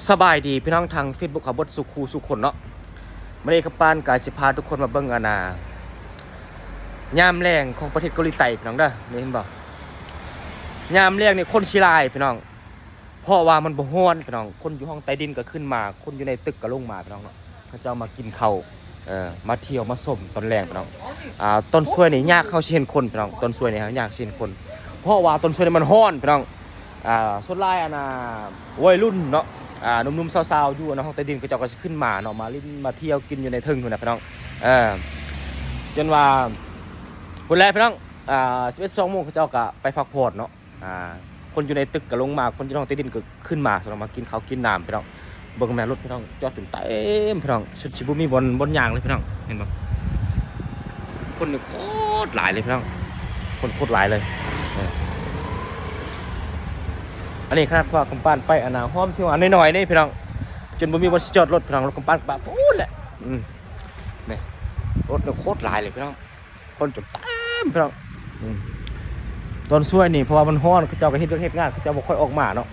ສະບາຍດີພີ່ນ້ອງທາງເຟສບຸກເຮົາເບິດສູ່ຄູ່ສູ່ຄົນເນາະ. ມື້ນີ້ຄຳປານກະຊິພາທຸກຄົນມາເບິ່ງອັນນ່າ ຍາມແລງຂອງປະເທດເກົາຫຼີໃຕ້ພີ່ນ້ອງເດີ. ນີ້ເຫັນບໍ່? ຍາມແລງນີ້ຄົນຊິຫຼາຍພີ່ນ້ອງ ເພາະວ່າມັນບໍ່ຮ້ອນພີ່ນ້ອງ. ຄົນຢູ່ຫ້ອງໃຕ້ດິນກໍຂຶ້ນມາ ຄົນຢູ່ໃນຕຶກກໍລົງມາພີ່ນ້ອງເນາະ. ເຂົາເຈົ້າມາກິນເຂົ້າ ເອີ ມາທ່ຽວມາຊົມຕອນແລງພີ່ນ້ອງ. ອ່າ ຕອນສວຍນີ້ຍາກເຮົາຊິເຫັນຄົນພີ່ນ້ອງ ຕອນສວຍນີ້ຍາກຊິເຫັນຄົນ ເພາະວ່າຕອນສວຍນີ້ມັນຮ້ອນພີ່ນ້ອງ. ອ່າ ສ່ວນຫຼາຍອັນນ່າ ວັຍລຸ້ນເນາະ ອ່າ ໜຸ່ມໆສາວໆຢູ່ອັນນ່າ ຫ້ອງໃຕ້ດິນ ເຂົາເຈົ້າກໍຊິຂຶ້ນມາເນາະ ມາຫຼິ້ນມາທ່ຽວກິນຢູ່ໃນເທິງພຸ້ນນະພີ່ນ້ອງ. ເອີ ຈົນວ່າພຸ້ນແຫຼະພີ່ນ້ອງ ອ່າ ສິບເອັດ ສອງໂມງ ເຂົາເຈົ້າກໍໄປພັກຜ່ອນເນາະ. ອ່າ ຄົນຢູ່ໃນຕຶກກໍລົງມາ ຄົນຢູ່ໃນຫ້ອງໃຕ້ດິນກໍຂຶ້ນມາ ສຳລັບມາກິນເຂົ້າກິນນ້ຳພີ່ນ້ອງ. ເບິ່ງແມ່ ລົດພີ່ນ້ອງ ຈອດຈົນເຕັມພີ່ນ້ອງ ຈົນຊິບໍ່ມີບ່ອນ ບ່ອນຍ່າງເລີຍພີ່ນ້ອງ. ເຫັນບໍ່? ຄົນນີ້ໂຄດຫຼາຍເລີຍພີ່ນ້ອງ ຄົນໂຄດຫຼາຍເລີຍ. ເອີ ອັນນີ້ຂະໜາດວ່າຄຳປານໄປອັນນ່າ ຮ່ອມທີ່ວ່ານ້ອຍໆນີ້ພີ່ນ້ອງ ຈົນບໍ່ມີບ່ອນຊິຈອດລົດພີ່ນ້ອງ. ລົດຄຳປານກໍໄປພຸ້ນແຫຼະ. ອືມ ນີ້ ລົດນີ້ໂຄດຫຼາຍເລີຍພີ່ນ້ອງ ຄົນຈົນເຕັມພີ່ນ້ອງ. ອືມ ຕອນສວຍນີ້ເພາະວ່າມັນຮ້ອນ ເຂົາເຈົ້າກໍເຮັດວຽກເຮັດງານ ເຂົາເຈົ້າບໍ່ຄ່ອຍອອກມາເນາະ.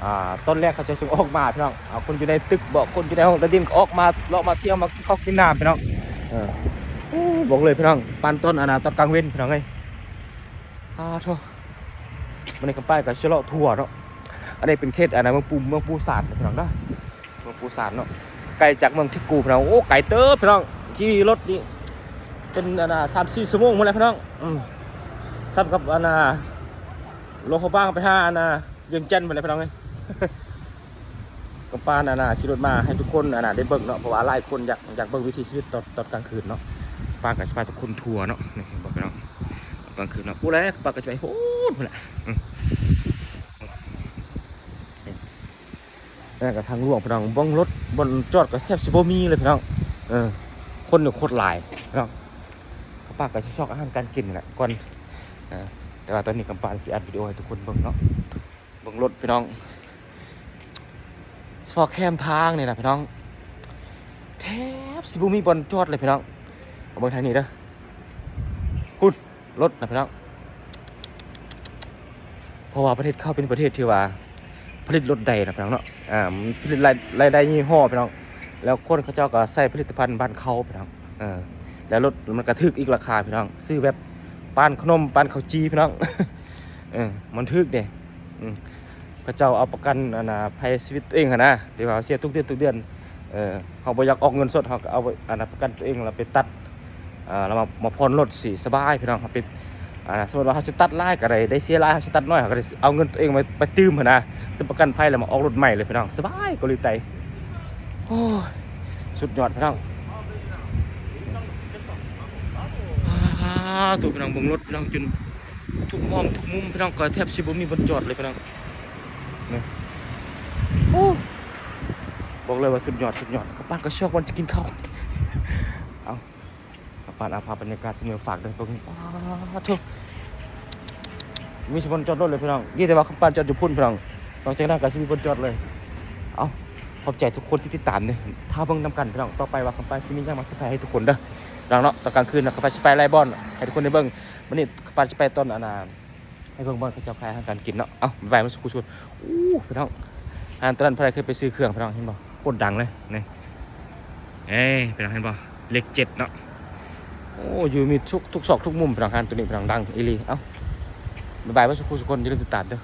ອ່າ ຕອນແລງເຂົາເຈົ້າຈຶ່ງອອກມາພີ່ນ້ອງ. ອ່າ ຄົນຢູ່ໃນຕຶກບໍ ຄົນຢູ່ໃນຫ້ອງໃຕ້ດິນກໍອອກມາເລາະມາທ່ຽວມາກິນເຂົ້າກິນນ້ຳພີ່ນ້ອງ. ເອີ ບອກເລີຍພີ່ນ້ອງ ປານຕອນອັນນ່າ ຕອນກາງເວັນພີ່ນ້ອງເອີຍ. ອາໂທ້ ມື້ນີ້ຄຳປານກໍຊິເລາະທົ່ວເນາະ. ອັນນີ້ເປັນເຂດອັນນ່າ ເມືອງປູ ເມືອງປູສາດພີ່ນ້ອງເດີ. ເມືອງປູສາດເນາະ ໄກຈາກເມືອງທິກກູພີ່ນ້ອງ. ໂອ້ ໄກເຕີບພີ່ນ້ອງ ຂີ່ລົດນີ້ເປັນອັນນ່າ ສາມສີ່ຊົ່ວໂມງພຸ້ນແຫຼະພີ່ນ້ອງ. ອືມ ສ່ຳກັບອັນນ່າ ຫຼວງພະບາງໄປຫາອັນນ່າ ວຽງຈັນພຸ້ນແຫຼະພີ່ນ້ອງເອີຍ. ຄຳປານອັນນ່າ ຂີ່ລົດມາໃຫ້ທຸກຄົນອັນນ່າ ໄດ້ເບິ່ງເນາະ ເພາະວ່າຫຼາຍຄົນຢາກ ຢາກເບິ່ງວິຖີຊີວິດຕອນ ຕອນກາງຄືນເນາະ. ປານກໍຊິພາທຸກຄົນທົ່ວເນາະ. ນີ້ເຫັນບໍ່ພີ່ນ້ອງ ຕອນກາງຄືນເນາະ. ພຸ້ນແຫຼະ ປານກໍຊິໄປພຸ້ນ ພຸ້ນແຫຼະ. ອືມ ແລ້ວກໍທາງຫຼວງພີ່ນ້ອງ ເບິ່ງລົດບ່ອນຈອດກໍແທບຊິບໍ່ມີເລີຍພີ່ນ້ອງ. ເອີ ຄົນນີ້ໂຄດຫຼາຍພີ່ນ້ອງ. ຄຳປານກໍຊິຊອກອາຫານການກິນນີ້ແຫຼະກ່ອນ. ເອີ ແຕ່ວ່າຕອນນີ້ຄຳປານຊິອັດວິດີໂອໃຫ້ທຸກຄົນເບິ່ງເນາະ. ເບິ່ງລົດພີ່ນ້ອງ ສະເພາະແຄມທາງນີ້ນະພີ່ນ້ອງ ແທບຊິບໍ່ມີບ່ອນຈອດເລີຍພີ່ນ້ອງ. ເອົາເບິ່ງທາງນີ້ເດີ ພຸ້ນ ລົດນະພີ່ນ້ອງ. ເພາະວ່າປະເທດເຂົາເປັນປະເທດທີ່ວ່າຜະລິດລົດໄດ້ນະພີ່ນ້ອງເນາະ. ອ່າ ມັນຜະລິດຫຼາຍ ຫຼາຍ ຫຼາຍຍີ່ຫໍ້ພີ່ນ້ອງ. ແລ້ວຄົນເຂົາເຈົ້າກໍໃຊ້ຜະລິດຕະພັນບ້ານເຂົາພີ່ນ້ອງ. ເອີ ແລ້ວລົດມັນກໍຖືກອີກລາຄາພີ່ນ້ອງ ຊື້ແບບປານຂະໜົມ ປານເຂົ້າຈີ່ພີ່ນ້ອງ. ເອີ ມັນຖືກເດ້. ອືມ ເຂົາເຈົ້າເອົາປະກັນອັນນ່າ ໄພຊີວິດຕົວເອງຫັ້ນນະ ທີ່ວ່າເສຍທຸກເດືອນ ທຸກເດືອນ. ເອີ ເຮົາບໍ່ຢາກອອກເງິນສົດ ເຮົາກໍເອົາອັນນ່າ ປະກັນຕົວເອງ ແລ້ວໄປຕັດ ອ່າ ແລ້ວມາ ມາຜ່ອນລົດ ຊິສະບາຍພີ່ນ້ອງ. ເຮົາໄປ ອ່າ ສົມມຸດວ່າເຮົາຊິຕັດຫຼາຍກໍໄດ້ ໄດ້ເສຍຫຼາຍ ເຮົາຊິຕັດໜ້ອຍ ເຮົາກໍໄດ້ເອົາເງິນຕົວເອງໄປ ໄປຕື່ມຫັ້ນນະ ຕື່ມປະກັນໄພ ແລ້ວມາອອກລົດໃໝ່ເລີຍພີ່ນ້ອງ. ສະບາຍເກົາຫຼີໃຕ້. ໂອ້ຍ ສຸດຍອດພີ່ນ້ອງ. ອາ ໂທ້ ພີ່ນ້ອງ ເບິ່ງລົດພີ່ນ້ອງ ຈົນທຸກຫ້ອງທຸກມຸມພີ່ນ້ອງ ກໍແທບຊິບໍ່ມີບ່ອນຈອດເລີຍພີ່ນ້ອງ. ນີ້ ໂອ້ ບອກເລີຍວ່າສຸດຍອດ ສຸດຍອດ. ກັບບ້ານກໍຊອກບ່ອນຈະກິນເຂົ້າ. ເອົາ ກັບບ້ານເອົາພາບບັນຍາກາດທີ່ເມືອງຝາກເດີ ເບິ່ງ. ປາດໂທ້ ມີແຕ່ບ່ອນຈອດລົດເລີຍພີ່ນ້ອງ. ດີແຕ່ວ່າຄຳປານຈອດຢູ່ພຸ້ນພີ່ນ້ອງ ນອກຈາກນັ້ນກໍຊິມີບ່ອນຈອດເລີຍ. ເອົາ ຂອບໃຈທຸກຄົນທີ່ຕິດຕາມເດີ ຖ້າເບິ່ງນຳກັນພີ່ນ້ອງ. ຕໍ່ໄປວ່າຄຳປານຊິມີຫຍັງມາເຊີໄພຣສ໌ໃຫ້ທຸກຄົນເດີພີ່ນ້ອງເນາະ. ຕອນກາງຄືນນະ ຄຳປານຊິໄປຫຼາຍບ່ອນໃຫ້ທຸກຄົນໄດ້ເບິ່ງ. ມື້ນີ້ຄຳປານຊິໄປຕອນອັນນ່າ ໃຫ້ເບິ່ງບ່ອນເຂົາເຈົ້າຂາຍອາຫານການກິນເນາະ. ເອົາ ບາຍບາຍໝົດສູ່ຄູ່ສູ່ຄົນ. ອູ້ ພີ່ນ້ອງ ຮ້ານຕົວນັ້ນໃຜເຄີຍໄປຊື້ເຄື່ອງພີ່ນ້ອງ ເຫັນບໍ່ ໂຄດດັງເລີຍນີ້. ເອີ ພີ່ນ້ອງເຫັນບໍ່ ເລກເຈັດເນາະ. ໂອ້ ຢູ່ມີທຸກ ທຸກຊອກທຸກມຸມພີ່ນ້ອງ. ຮ້ານຕົວນີ້ພີ່ນ້ອງ ດັງອີ່ຫຼີ. ເອົາ ບາຍບາຍໝົດສູ່ຄູ່ສູ່ຄົນ ຢ່າລືມຕິດຕາມເດີ.